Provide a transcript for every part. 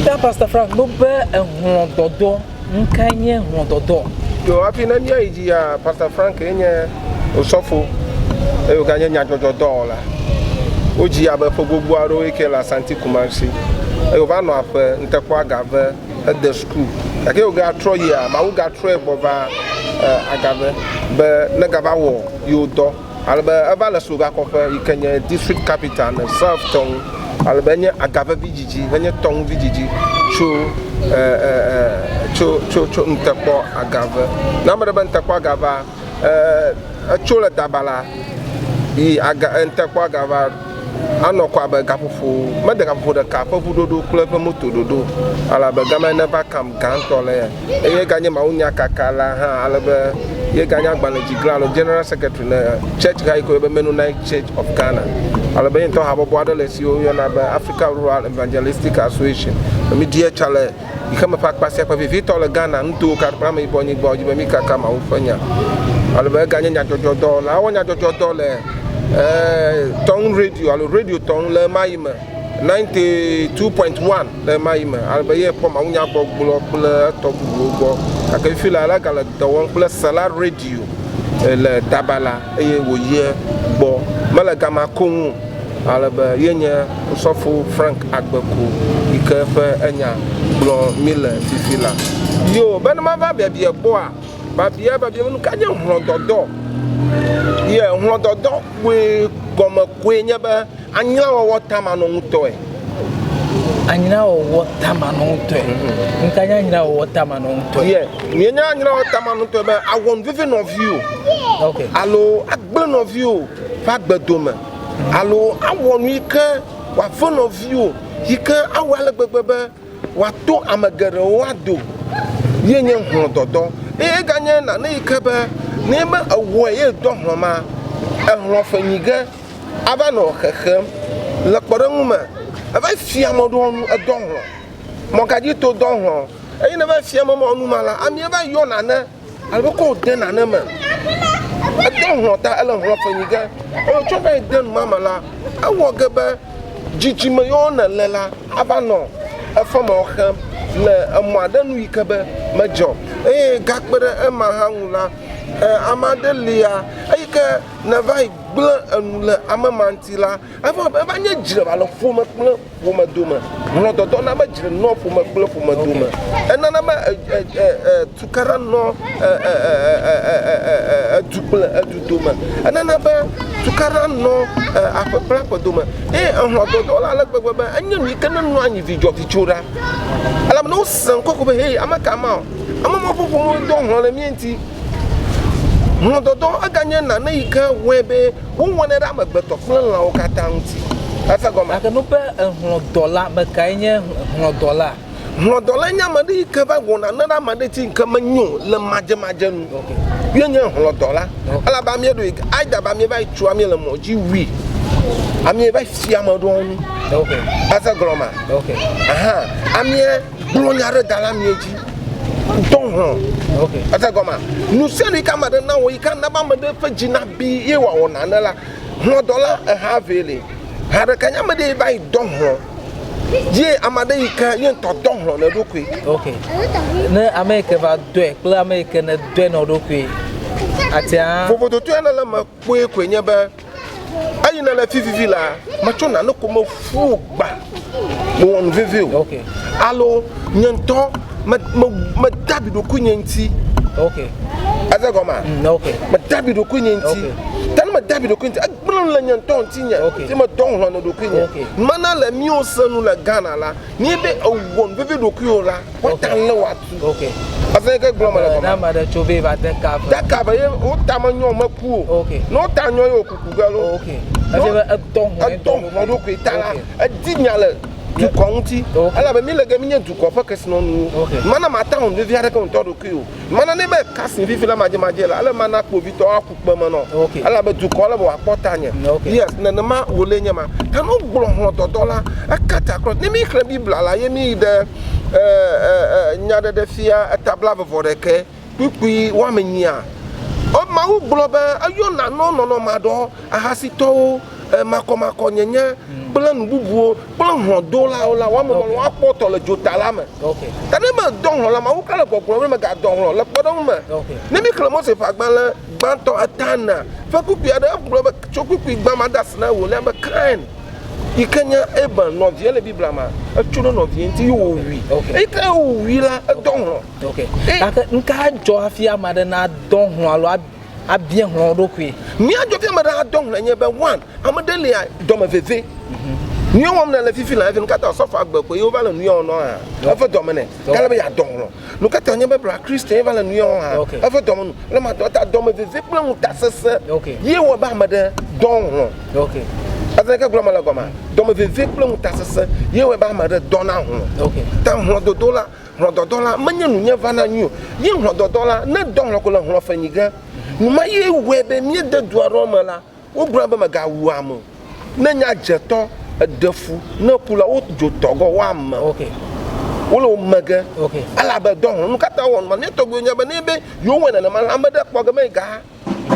Ta Pastor Frank, no be ehlɔ̃dɔdɔ, nukae nye hlɔ̃dɔdɔ? Yo, hafi ne míayi dzia, Pastor Frank ye nye osɔfo eye wòganye nyadzɔdzɔdɔwɔla. Wodzi abe ƒe gbogbo aɖewo yi ke le Asante Kumasi eye wòva nɔ aƒe ŋtekpɔ Agave hede suku. Gake wògatrɔ yia, Mawu gatrɔe gbɔ va Agave be negava wɔ yewo dɔ. Ale be eva le Sogakɔƒe yi ke nye district capital ne South Tɔŋu. Ale be enye Agave vidzidzi henye Tɔŋu vidzidzi tso tso tso tso ŋtekpɔ Agave. Ne ame ɖe be ŋtekpɔ Agavea, etso le Dabala yi aga ŋtekpɔ Agavea anɔ kɔ abe gaƒoƒo mede gaƒoƒo ɖeka ƒe ʋuɖoɖo kple eƒe moto ɖoɖo o. Ale be gama ne va kam gãtɔ le ya. Eye eganye mawunyakakala hã ale be ye ganye agbalẽdzigla alo General Secretary ne Church ha yi ke woyɔ be Mennonite Church of Ghana. Ale be ye ŋutɔ habɔbɔ aɖe le esi woyɔna be Africa Rural Evangelistic Association. Mi ɖia tsa le xexeme ƒe akpa sia akpa vevitɔ le Ghana nutowo katã kple ameyibɔ nyigbawo dzi be mi kaka Mawu ƒe nya. Ale be eganye nyadzɔdzɔdɔwɔla. Ewɔ nyadzɔdzɔdɔ le Tɔŋ Radio alo Radio Tɔŋ le ɣemaɣi me. 92.1 le ɣemaɣi me ale be ye kpɔ mawunyagbɔgblɔ kple etɔ bubuwo gbɔ. Gake fifi la, ele gale dɔ wɔm kple Sela Radio le Dabala eye wòyi gbɔ. Mele gama koŋ o ale be ye nye Osɔfo Frank Agbeku yi ke ƒe enya gblɔm míle fifi la. Yoo, be ne mava biabia gbɔa, biabia biabia be nuka nye hlɔ̃dɔdɔ? Ye hlɔ̃dɔdɔ kpɔe gɔme koe nye be Anyrawɔwɔ tamanɔŋutɔe. Anyrawɔwɔ tamanɔŋutɔe. Mhm. Nuka nye anyrawɔwɔ tamanɔŋutɔe? Ye míenya anyrawɔwɔ tamanɔŋutɔe be awɔ nu vevi nɔviwò. Okay. Alo agblẽ nɔviwò ƒe agbe dome. Mhm. Alo awɔ nu yi ke wòave nɔviwò yi ke awɔ ale gbegbe be wòato ame geɖewo ado ye nye hlɔ̃dɔdɔ. Eye eganye nane yi ke be ne be ewɔe ye dɔ hlɔ̃ ma, ehlɔ̃ fe nyi ge. ava nɔ xexem. Le kpɔɖeŋu me, eva yi fia ame ɖewo nu edɔ hlɔ̃. Mɔgadzi to dɔ hlɔ̃. Eye ne va yi fia ame mawo nu ma la, amea va yɔ nane alo be kɔ de nane me. Edɔ hlɔ̃ ta ele hlɔ̃ fe nyi ge. Eye wotsɔ va yi de nu ma me la, ewɔ ge be dzidzime yiwo nèle la ava nɔ efe mawo xem le emɔ aɖe nu yi ke be medzɔ o. Eye gakpe ɖe ema hã ŋu la, ame aɖe lia eyi ke neva yi gblẽ enu le ame ma ŋuti la, eva eva nye dzre va le ƒome kple ƒome dome. Hlɔ̃dɔdɔ na be dzre nɔ ƒome kple ƒome dome. Enana be tukaɖa nɔ edu kple edu dome. Enana be tukaɖa nɔ aƒe kple aƒe dome. Eye ehlɔ̃dɔdɔ la ale gbegbe be enye nu yi ke nenɔa anyi vidzɔvitso ɖa. Elabena wose ŋkɔ ko be hee ame ka ma o. Ame ma ƒe ƒomewo do hlɔ̃ le mía ŋuti. Hlɔ̃dɔdɔ eganye nane yi ke wɔe be wowɔnɛ ɖe amegbetɔ kple lãwo katã ŋuti. Ese gɔme. Gake nu be ehlɔ̃dɔla, ame kae nye hlɔ̃dɔla? Hlɔ̃dɔlae nye ame aɖe yi ke va wɔ nane ɖe ame aɖe ŋuti yi ke menyo o le madzemadze nu. Ye nye hlɔ̃dɔla. Elabe amea ɖo yi either be amea va yi tso amea le mɔ dzi wui. Amea va yi fia ame aɖewo nu. Ese gɔmea? Aha, amea Gblɔ nya ɖe da ɖe amea dzi. Dɔ hlɔ̃. Ese gɔmea? Nu sia nu yi ke ame aɖe na wò yi ke ana be ame ɖe ƒe dzi nabi ye wòawɔ nane la, hlɔ̃dɔla eha evee li. Ha ɖeka nye ame ɖe yi va yi dɔ hlɔ̃ ye ame aɖe yi ke ye ŋutɔ dɔ hlɔ̃ na eɖokui. Ok. Ne ame yi ke va dɔe kple ame yi ke ne dɔe na eɖokui, atia. Vovototoe le eme kpuie koe nye be Eyi nèle fi vivi la, metsɔ nane ko meƒu wò gbã. Mewɔ nu vevi o. Okay. Alo nye ŋutɔ me me mede abi ɖokuinye ŋuti. Okay. Eze gɔmea? Okay. Mede abi ɖokuinye ŋuti. Okay. Ta ne mede abi ɖokuinye ŋuti, egblẽ nu le nye ŋutɔ ŋutinye. Okay. Ti medɔ hlɔ̃ nɔ ɖokuinye. Okay. Mana le míwo se nu le Ghana la, ne be ewɔ nu vevi ɖokuiwò la, woata lé wò atu. Ok. Ase yi ke gblɔ mele Ne gɔme. ame aɖe tso be va de ka ve. De ka ve ye wota menyɔ meku o. Ok. Ne wota nyɔ ye wòkuku ge lo. Ok. Efia be etɔ hlɔ̃ Etɔ hlɔ̃ ɖokui ta la, Ok. edi nya le dukɔ ŋuti. Ok. Elabe mi le ge mi nye dukɔ ƒe kesinɔnuwo. Ok. Mana mata hlɔ̃ vevi aɖeke ŋutɔ ɖokui o. Mana ne be kasi fifi la madzemadze la, ele mana kpovitɔwo aku kpe me nɔ. Ok. Elabe dukɔ le be wòakpɔ tanye. Ok. Yes, nenema wòle nye ma. Ta ne wogblɔ hlɔ̃dɔdɔ la, ekata klɔ. Ne mi xlẽ Biblia la, ye mi yi ɖe e, e, e, Nyaɖeɖefia eta blaeve-vɔ-ɖekɛ kpukpui woame enyia, Mawu gblɔ be eyɔ nanɔ nɔnɔme aɖewo, ahasitɔwo, Makɔmakɔnyenye kple nu bubuwo kple hlɔ̃dolawo la, woame okay. woakpɔ tɔ le dzota la me. Okay. Ta ne medɔ hlɔ̃ la, Mawu ka le gbɔgblɔm be megadɔ hlɔ̃ le kpɔɖeŋu me. Okay. Ne míxlẽ Mose ƒe agbalẽ gbãtɔ etana ƒe kpukpui aɖe, egblɔ be tso kpukpui gbã ma de asi na ewolia be Kain yi ke nye Abel nɔvia le Biblia me, etso ɖe nɔvia ŋuti ye wòwui. Okay. Eyi ke wòwui la, edɔ hlɔ̃. Okay. Gake nu ka dzɔ hafi ame aɖe nadɔ hlɔ̃ alo abia hlɔ̃ ɖokui. Mía dzɔ fi ame ɖe adɔ hlɔ̃ nye be one, ame ɖe lia dɔme veve. Nu ya wɔm nèle fifi le hafi nu ka ta osɔfo agbe koe ye wova le nu ya wɔm nɔ hã? Eƒe dɔme nɛ. Ke ale be yeadɔ hlɔ̃. Nu ka ta wònye be bla Christian ye va le nu ya wɔm hã? Eƒe dɔme nu. Le ma dɔ ta dɔme veve kple ŋutasesẽ ye wɔ be ame ɖe dɔ hlɔ̃. Eze ke gblɔm mele gɔmea? Dɔme veve kple ŋutasesẽ ye wɔe be ame ɖe dɔna hlɔ̃. Ta hlɔ̃dodo la Hlɔ̃dɔdɔ la menye nu nye vana nyui o. Ye hlɔ̃dɔdɔ la, ne dɔ hlɔ̃ ko le hlɔ̃ fe nyi ge. Nu ma ye wɔe be míede du aɖewo me la, wogblɔna be mègawu ame o. Ne nye adzetɔ eɖe fu, ne eku la, wodzo tɔ gɔ woame. Wole wo me ge. Elabe dɔ hlɔ̃. Nu ka ta wowɔ nu ma? Mía tɔgbuiwo nya be ne be yewowɔe nenema la, ame ɖe kpɔ ge mega.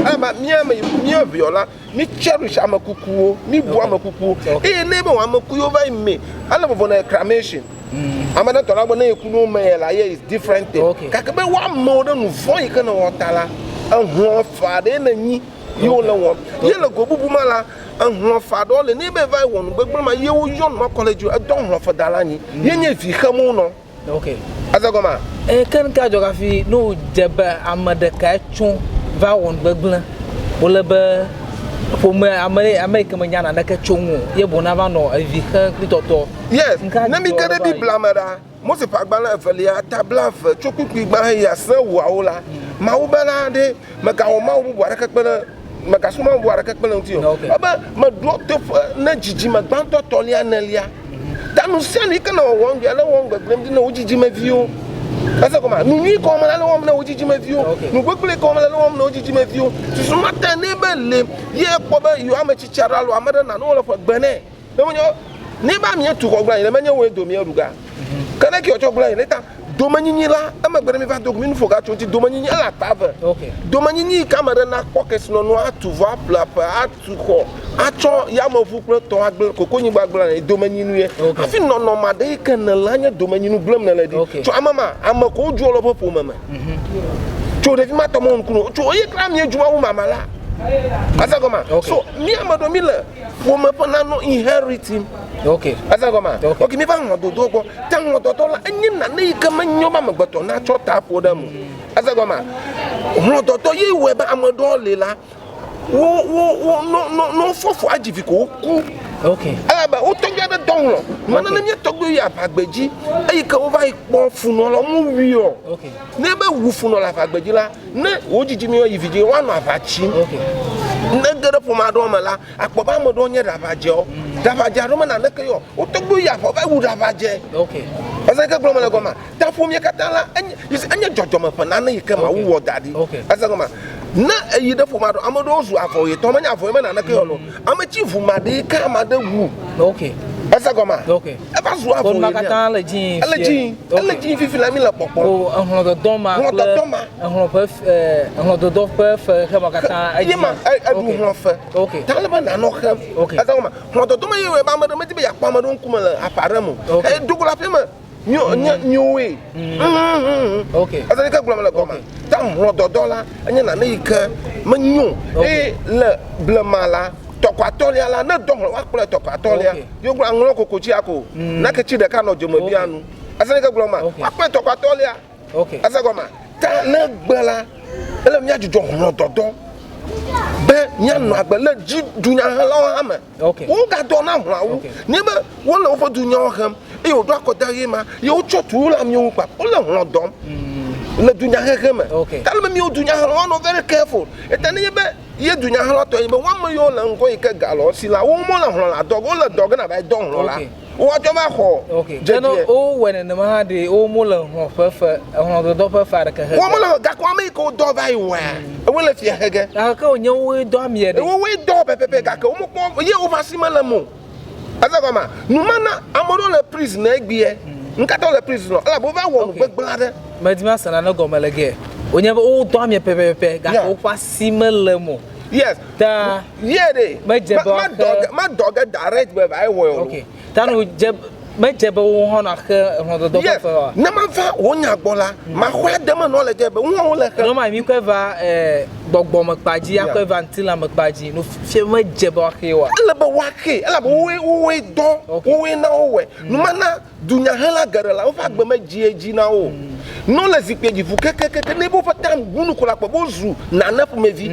Elabe mía ame mía ʋeɔ la, mí cherish ame kukuwo, mí bu ame kukuwo. Eye ne be wɔ ame kuwo va yi me, ele vovo na cremation. Mm. Ame ɖe tɔ la gbɔ ne yeku ne wome yɛ la, ye is different thing. Okay. Gake be woamewo ɖe nu vɔ̃ yi ke ne wɔ ta la, ehlɔ̃ fa ɖe ne nyi ye wole wɔm. Ye le go bubu ma la, ehlɔ̃ fa ɖewo le ne be va yi wɔ nu gbegblẽ ma ye woyɔ nu ma kɔ le dzi edɔ hlɔ̃ fe da le anyi. Ye nye vi xem wonɔ. Ok. Eze gɔmea? Eye ke nuka dzɔ hafi ne wòdze be ame ɖekae tso va wɔ nu gbegblẽ, wòle be ƒome ame ame yi ke menya naneke tso ŋu o ye boŋ nava nɔ evi xem kple tɔtɔ. Yes, Nuka ne dzɔ míge ɖe va yi? Biblia me ɖa, Mose ƒe agbalẽ evelia, ta blave tso kpukpui gbã heyi ase ewoawo la, Mawu bena ɖe mègawɔ mawu bubu aɖeke kpe ɖe mègasubɔ mawu bubu aɖeke kpe ɖe ŋuti o. Okay. Ebe meɖo teƒe ne dzidzime gbãtɔ, etɔ̃lia, enelia. Ta nu sia nu yi ke nɔ wɔwɔm ɖi ale wɔm gbegblẽm ɖi ne wò dzidzimeviwo. Ese gɔmea? Nu nyui ke wɔm mele ale wɔm ne wò dzidzimeviwo. Okay. Nu gbegblẽ ke wɔm mele ale wɔm ne wò dzidzimeviwo. Susu ma tae ne be le ye ekpɔ be yewo ame tsitsi aɖe alo ame ɖe na nu wole ƒe gbe nɛ. Ne menye ne be amea tu xɔ gblẽ anyi ɖe menye wòe domea ɖu ga. Ke ne ke wòtsɔ gblẽ anyi ɖe ta domenyinyi la emegbe ne mi va do go mi nu ƒo ga tso ŋuti domenyinyi ele akpa eve. Okay. Domenyinyi yi ke ame ɖe nakpɔ kesinɔnu atu vɔ aƒle aƒe atu xɔ atsɔ yameʋu kple tɔ agblẽ kokonyigba gblẽ anyi domenyinu ye. Okay. Hafi nɔnɔme aɖe yi ke nèle anye domenyinu gblẽm nèle ɖi. Okay. Tso ame ma ame ko wodzro le woƒe ƒome me. Tso ɖevi ma tɔ me ŋku no tso eye kura miedzu awu mama la. Ese gɔmea? Okay. So mi ame ɖewo mi le ƒome ƒe nano inheriting. Ok. Ese gɔmea? Ok. Ok, mi va hlɔ̃dodo gbɔ. Ta hlɔ̃dɔdɔ la enye nane yi ke menyo be amegbetɔ natsɔ ta ƒo ɖe eme o. Ese gɔmea? Hlɔ̃dɔdɔ ye wɔe be ame ɖewo li la, wo wo wo no no no wofɔ fu adzi vi ko woku. Ok. Elabe wo tɔgbui aɖe dɔ hlɔ̃. Mana ne mía tɔgbuiwo yi aʋagbedzi eyi ke wova yi kpɔ funɔ la, womewui o. Ok. Ne be wu funɔ le aʋagbedzi la, ne wò dzidzime yi vi dzi woanɔ aʋa tsim. Ok. Ne ge ɖe ƒome aɖewo me la, akpɔ be ame ɖewo nye ɖaʋadzewo. Ɖaʋadze aɖewo me naneke yɔ. Wo tɔgbuiwo yi aʋa va wu ɖaʋadze. Ok. Eze ke gblɔm mele gɔmea? Ta ƒomea katã la, enye, you see, enye dzɔdzɔme ƒe nane yi ke Mawu wɔ da ɖi. Ok. Eze gɔmea? Ne eyi ɖe ƒome aɖewo, ame ɖewo zu avɔyetɔ, menye avɔye me naneke yɔ loo. Ame tsi ʋu ma ɖe yi ke ame aɖe wu. Ok. Eze gɔmea? Ok. Eva zu avɔye Ko nua nɛ. katã le dzi Ele dzi, ele dzi fifi la mi le kpɔkpɔm. Ko ehlɔ̃dɔdɔ ma kple Hlɔ̃dɔdɔ ma. ehlɔ̃ ƒe ehlɔ̃dɔdɔ ƒe fe xexeme katã edzi. Ye ma eɖu hlɔ̃ fe. Ok. Ta ele be nanɔ xem. Ok. Eze gɔmea? Hlɔ̃dɔdɔ ma ye wɔe be ame ɖe medi be yeakpɔ ame ɖe ŋkume le aƒe aɖe me o. Ok. Edo go le aƒea me. Mio nye miowoe. Ok. Eze ɖeke gblɔm le gɔmea? Ta hlɔ̃dɔdɔ la enye nane yi ke menyo Ok. eye le blema la tɔkɔatɔlia la ne dɔ hlɔ̃ woakplɔe tɔkɔatɔlia. Ok. Ye wogblɔ aŋlɔ kokotsia ko. Nake tsi ɖeka nɔ dzomebia nu. Eze ɖeke gblɔm ma? Ok. Woakplɔe tɔkɔatɔlia. Ok. Eze gɔmea? Ta ne gbe la ele míadzudzɔ hlɔ̃dɔdɔ be míanɔ agbe le dzi dunyahelawo hã me. Ok. Wogadɔ na hlɔ̃awo. Ok. Nye be wole woƒe dunyawo hem eye woɖo akɔdaɣi ma ye wotsɔ tu le amewo ŋu kpa. Wole hlɔ̃ dɔm le dunyahehe me. Ok. Ta ele be míwo dunyahelawo woanɔ very careful. Eta nenye be ye dunyahelawo tɔ nye be wo ame yiwo le ŋgɔ yi ke ga le wo si la, wo mele hlɔ̃ la dɔ ge. Wole dɔ ge na va yi dɔ hlɔ̃ la. Ok. Woatsɔ va xɔ Ok. Ke ne dzedzea. wowɔe nenema hã ɖe womele hlɔ̃ ƒe fe, hlɔ̃dɔdɔ ƒe fe aɖeke he ge. Womele gake ame yi ke wodɔ va yi wɔa, ewoe le fia he ge. Gake wònye woe dɔ amea ɖe. Woe dɔ pɛpɛpɛ gake womekpɔ ye woƒe asi mele eme o. Eze gɔmea? Nu ma na ame ɖewo le prison egbea. Nu ka ta wole prison? Elabe wova wɔ nu gbegblẽ aɖe. Medi mase nane gɔme le gea. Wònye be wodɔ amea pɛpɛpɛ gake woƒe asi mele eme o. Yes. Ta. Ye ɖe. Medze be woaxe. Ma dɔ ge direct be va ewɔe o. Ok. Ta nu dze medze be wo hã naxe hlɔ̃dɔdɔ ƒe fe oa? Ne mava wò nya gbɔ la, maxɔe ade eme nɔ le dze be wo hã wole xe. Normal mi kɔe va gbɔgbɔme kpa dzi, akɔe va ŋutilãme kpa dzi. Nu fie medze be woaxee oa? Ele be woaxee elabe wowoe wowoe dɔ, wowoe na wowɔe. Numana Dunyahela geɖe la, woƒe agbe medzi edzi na wo o. Ne wole zikpuia dzi ʋu kekekeke, ne woƒe time ʋu nu ko la, kpɔ be wozu nane ƒomevi.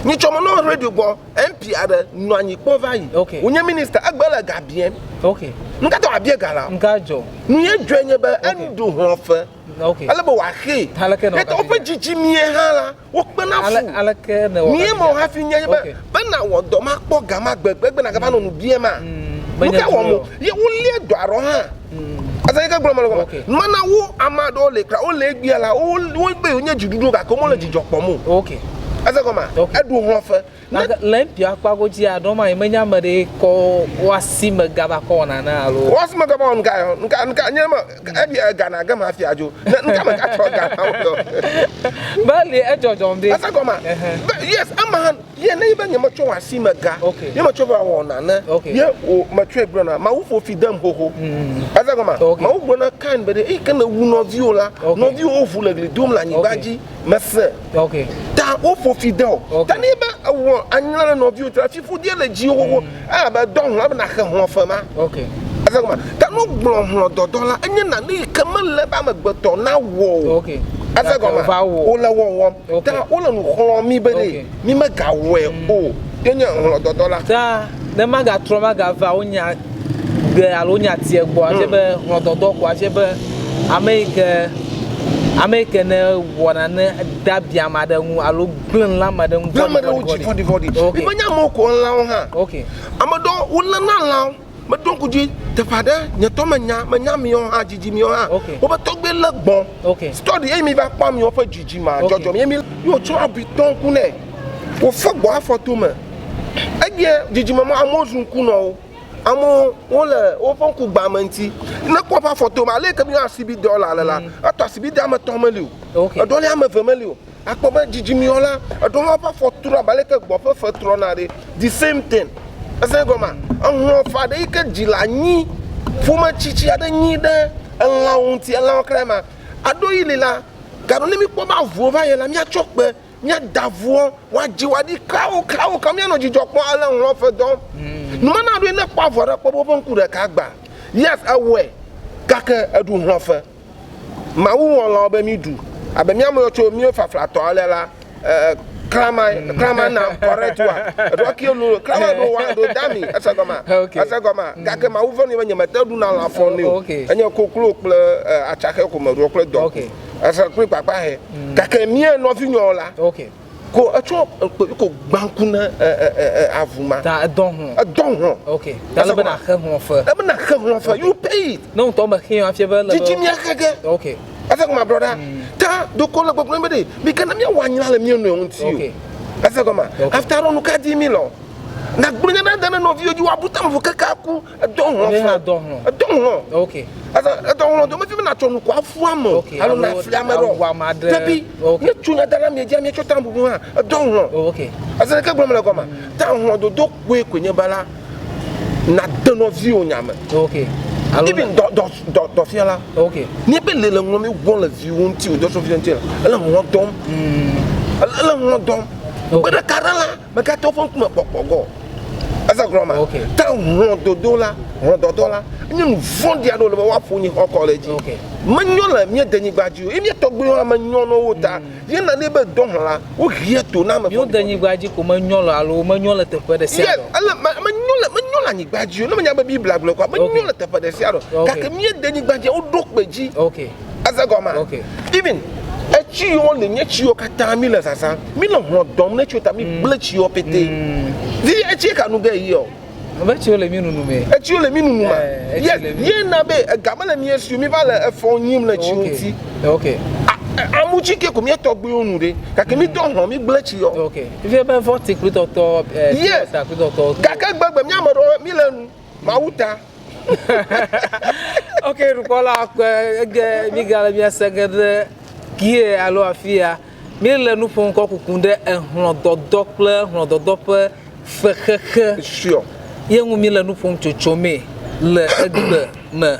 Nyitsɔ menɔ radio gbɔ, MP aɖe nɔ anyi kpɔ va yi. Wònye minista, egbe le ga biam. Nu ka ta wòabia ga la? Nu ye dzɔe nye be eɖu hlɔ̃fe. Ele be wòaxee. Eya ta woƒe dzidzimie hã la, wokpena fu. Nu ye mewɔ hafi nye be, be nawɔ dɔ makpɔ ga ma gbegbe nagava nɔ nu biam-a? Nu ka wɔm wo? Ye wolia dɔ aɖewo hã. Ese yi ke gblɔm mele gɔme. Mana wo ame aɖewo le kra wole egbea la, wobe yewonye dziɖuɖu gake womele dzidzɔ kpɔm o. Ese gɔmea? Eɖu hlɔ̃fe. Gake le ŋpia akpa godzi aɖɔ ma yi menye ame ɖe kɔ wo asi me ga va kɔ wɔ nane alo. Wo asi me ga va wɔ nuka yɔ? Nuka nuka nye me ebi ega na ge ma fia dzo. Ne nuka me ga tsɔ ga na wo yɔ? Be li edzɔdzɔm ɖe. Ese gɔma? Be yes ema hã ye ne be nye me tsɔ wɔ asi me ga. Ye me tsɔ va wɔ nane. Ye o me tsɔe gblɔ na Mawu ƒo fi dem xoxo. Ese gɔma? Mawu gblɔ na Kain be ɖe eyi ke ne wu nɔviwò la, nɔviwòwo ʋu le gli dom le anyigba dzi. Mese. Ok. Ta woƒo fi de o. Ok. Ta ne be ewɔ anyla le nɔviwò ta fiƒodie le dziwò xoxo. Elabe dɔ hlɔ̃ ebe nàxe hlɔ̃fe ma. Ok. Ese gɔmea? Ta ne wogblɔ hlɔ̃dɔdɔ la, enye nane yi ke mele be amegbetɔ nawɔ o. Ok. Ese gɔmea? Gake wova wɔ. Wole wɔwɔm. Ok. Ta wole nu xlɔ̃m mí be ɖe Ok. mí megawɔe o. Ye nye hlɔ̃dɔdɔ la. Ta ne magatrɔ magava wo nya gbe alo wo nya tie gbɔ hafi be hlɔ̃dɔdɔ ko hafi be ame yi ke ame yi ke ne wɔ nane de abi ame aɖe ŋu alo gblẽ nu le ame aɖe ŋu Gblẽ ame ɖe ŋu dzi vɔ̃ɖivɔ̃ɖi. Ok. Mi menye amewo ko lãwo hã. Ok. Ame ɖewo woléna lãwo. Meɖo ŋku dzi teƒe aɖe nye tɔ menya menya miawo hã dzidzi miawo hã. Ok. Woƒe tɔgbe lé gbɔ̃. Ok. Story eye mi va kpɔ amewo ƒe dzidzi ma Ok. dzɔdzɔm ye mi ye wotsɔ abui tɔ ŋku nɛ. Wòfe gbɔ afɔ tome. Egbea dzidzime ma amewo zu ŋkunɔwo. Amewo wole woƒe ŋku gbã ame ŋuti. Ne kpɔ eƒe afɔ tome ale yi ke míeyɔna asibidɛwo le la, etɔ asibidɛ ame etɔ̃ meli o. Eɖewo li ame eve meli o. Akpɔ be dzidzimewo la, eɖewo hã woƒe afɔ trɔ abe ale yi ke gbɔ ƒe fe trɔna ɖe. The same thing. Ese egɔmea? Ehlɔ̃ fa ɖe yi ke dzila nyi, ƒome tsitsi aɖe nyi ɖe elãwo ŋuti, elãwo kura ma. Aɖo yi li la, gaɖo ne míkpɔ be avuwo va yi la, míatsɔ kpe Míada avuɔ, woadzi woaɖi kawo kawo kawo, míanɔ dzidzɔ kpɔm ale hlɔ̃ fe dɔm. Numana ɖoe ne kpɔ avɔ ɖe kpɔ be woƒe ŋku ɖeka gbã. Yes, ewɔe, gake eɖu hlɔ̃ fe. Mawu wɔ lãwo be míɖu. Abe mía ame yiwo tso míwo faflatɔ ale la, e, klama, klama na correct wa. Eɖoa ki olu, klama ɖo wa, ɖo dami, ese gɔmea? Okay. Ese gɔmea? Gake Mawu ve nɛ be nyemete ɖuna lã fɔ nɛ o. Okay. Enye koklo kple e, atsaxe ko meɖuɔ kple dɔ. Okay. Ese kple kpakpa he. Gake mía nɔvinyɔwo la, Okay. ko etsɔ ekpe ko gbã ŋku ne e, e, e, e, avu ma. Ta edɔ hlɔ̃. Edɔ hlɔ̃. Okay. Ta ele be nàxe hlɔ̃ fe. Ebe nàxe hlɔ̃ fe. You pay it. Ne ŋutɔ mexe hafi be ele be. Dzidzi mía xe ge. Okay. Ese gɔme brɔda. Ta ɖoko le gbɔgblɔm be ɖe mi ke ne míawɔ anyra le mía nɔewo ŋuti o. Okay. Ese gɔme. Okay. After all, nu ka dim mi le o? Nàgblɔ nya ɖe da ne nɔviwò dzi woabu tame vo keke aku. Edɔ hlɔ̃ Ne fa. hã dɔ hlɔ̃. Edɔ hlɔ̃. Ok. Eza edɔ hlɔ̃ do mefi be natsɔ nu ko afu ame o. Ok, Alo alo nafli ame ɖe o. awu ame aɖe. Tebi. Ok. Ne tso nya da ɖe amea dzi amea tsɔ ta bubu hã edɔ hlɔ̃. Ok. Eza ɖeke gblɔm le gɔme. Ta hlɔ̃ dodo kpoe koe nye be la nade nɔviwò nya me. Ok. Alo Even dɔ dɔ dɔ dɔfiala. Ok. Ne be le le ŋlɔmi wɔm le viwò ŋuti o dɔsɔviwo ŋuti la, ele hlɔ̃ dɔm. Ele hlɔ̃ dɔm. Ok. Gbe ɖeka ɖe la, Mègate woƒe ŋkume kpɔkpɔ gɔ o. Eze gblɔ ma. Okay. Ta hlɔ̃dodo la, hlɔ̃dɔdɔ la, enye nu vɔ̃ɖi aɖe wòle be woaƒo nyi xɔ kɔ ɖe edzi. Okay. Menyo le mía denyigba dzi o. Ye mía tɔgbuiwo hã menyo na wo ta. Ye nane be dɔ hlɔ̃ la, wohea to na ame Míwo vɔ̃ɖi. denyigba dzi ko menyo le alo menyo le teƒe ɖe sia Yes, ɖe. ele me menyo le menyo le anyigba dzi o. Ne menya be Biblia gblɔe koa, menyo Okay. le teƒe ɖe sia ɖe o. Okay. Gake mía denyigba dzia, woɖo kpe dzi. Okay. Eze gɔmea? Okay. Even etsi yiwo le nye tsiwo katã mi le zazã, mi le hlɔ̃ dɔm ne tsiwo ta mi gblẽ tsiwo pete. Vivi etsi ka nu ge yi o. Ebe tsiwo le mi nunu me. Etsiwo le mi nunu ma. Eh, etsi Yes, le mi. ye na be ega mele mía si o, mi va le efɔ nyim le tsiwo ŋuti. Okay. Amutsi ke ko mía tɔgbuiwo nu ɖe, gake mi dɔ hlɔ̃ mi gblẽ tsi yɔ. Okay. Vivi ebe vɔti kple tɔtɔ, eh, Yes. ta kple tɔtɔ. Gake gbegbe mía ame ɖewo mi le nu, Mawu ta. Ok, nukpɔla, ege mi gale mía se ge ɖe kie alo afia. Míele nu ƒom kɔ kukum ɖe ehlɔ̃dɔdɔ kple hlɔ̃dɔdɔ ƒe fexexe Sure. ye ŋu míele nu ƒom tsotsomee le egbe me.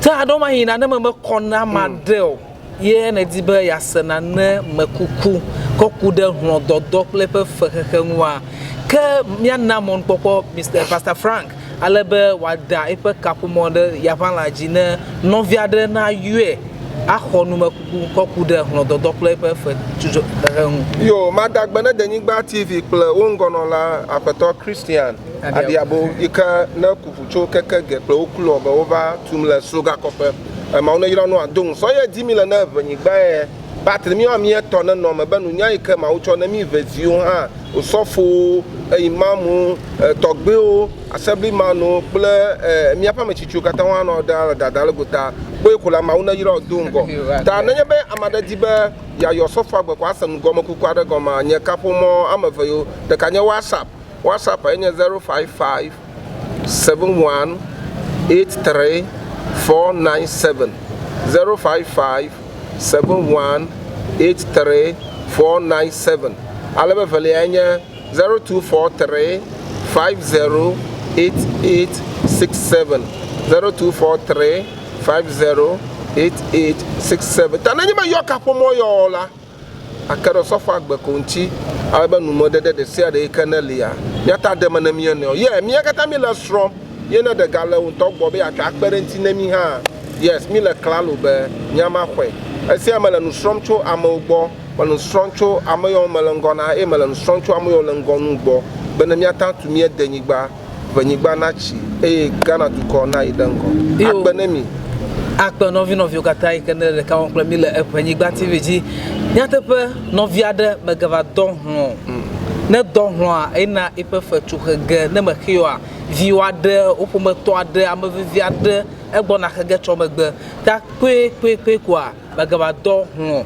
Ke aɖewo ma yi nane me mekɔ na ame aɖe o ye nèdi be yease nane me kuku kɔ ku ɖe hlɔ̃dɔdɔ kple eƒe fexexe ŋua, ke míana mɔnukpɔkpɔ Mister Pastor Frank ale be wòada eƒe kaƒomɔ ɖe yaʋalã dzi ne nɔvi aɖe nayɔe axɔ numekuku kɔ ku ɖe hlɔ̃dɔdɔ kple eƒe fetudzoxexe ŋu. Yo, mada gbe ne Denyigba TV kple wo ŋgɔnɔla Aƒetɔ Christian Aɖiabo yi ke ne ku ʋu tso keke ge kple wo klɔ be wova tum le Sroga kɔƒe. Mawu neyra nu ado ŋusɔ ye di mi le ne ʋenyigba ye batri mi woamie tɔ ne nɔ me be nunya yi ke Mawu tsɔ ne mi ʋeviwo hã osɔfowo, imamuwo, tɔgbewo, assemblymanwo kple míaƒe ame tsitsiwo katã woanɔ ɖa le dada le gota. Kpɔe ko la, Mawu neyra wò do ŋgɔ. Ta nenye be ame aɖe di be yeayɔ sɔfoa gbe ko ase nugɔmekuku aɖe gɔmea, nye kaƒomɔ ame eve yewo. Ɖeka nye WhatsApp. WhatsApp enye 055 71 83 497. 055 71 83 497. Ale be eveliae nye 0243 50 88 67. 0243 50 88 67. Ta nenye be yɔ kaƒomɔ yɔ la, ake ɖe osɔfo agbe ko ŋuti ale be numeɖeɖe ɖesiaɖe yi ke nelia, míate aɖe eme ne mía nɔewo. Yeah, mía katã míle esrɔ̃m ye ne ɖe gale wò ŋutɔ gbɔ be yeatsɔ akpe ɖe eŋuti ne mí hã, yes, míle klalo be míama xɔe. Esia mele nu srɔ̃m tso amewo gbɔ, mele nu srɔ̃m tso ame yiwo mele ŋgɔ na eye mele nu srɔ̃m tso ame yiwo le ŋgɔ num gbɔ bene míate atu mía denyigba ʋenyigba natsi eye Ghana dukɔ nayi ɖe ŋgɔ. Akpe ne mi. Akpe nɔvi nɔviwo katã yi ke ne ɖeka wɔm kple mi le Eʋenyigba TV dzi. Nyateƒe nɔvi aɖe megava dɔ hlɔ̃ o. Ne dɔ hlɔ̃a, ena eƒe fetu xe ge. Ne mexee oa, viwò aɖe, wò ƒometɔ aɖe, ame vevi aɖe egbɔna xe ge tsɔ megbe. Ta kpui kpui kpui koa, Megava dɔ hlɔ̃.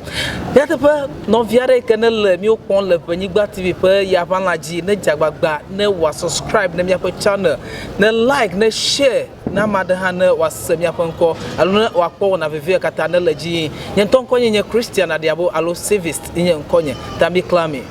Nyateƒe, nɔvi aɖe yi ke ne le míwo kpɔm le Ʋenyigba TV ƒe yaʋalã dzi, ne dze agbagba ne wòa subscribe ne míaƒe channel, ne like, ne share ne ame aɖe hã ne wòase míaƒe ŋkɔ alo ne wòakpɔ wɔna vevia katã ne le edzi yim. Nye ŋutɔ ŋkɔnye nye Christian Aɖiabo alo Savist nye ŋkɔnye. Ta míklã mi.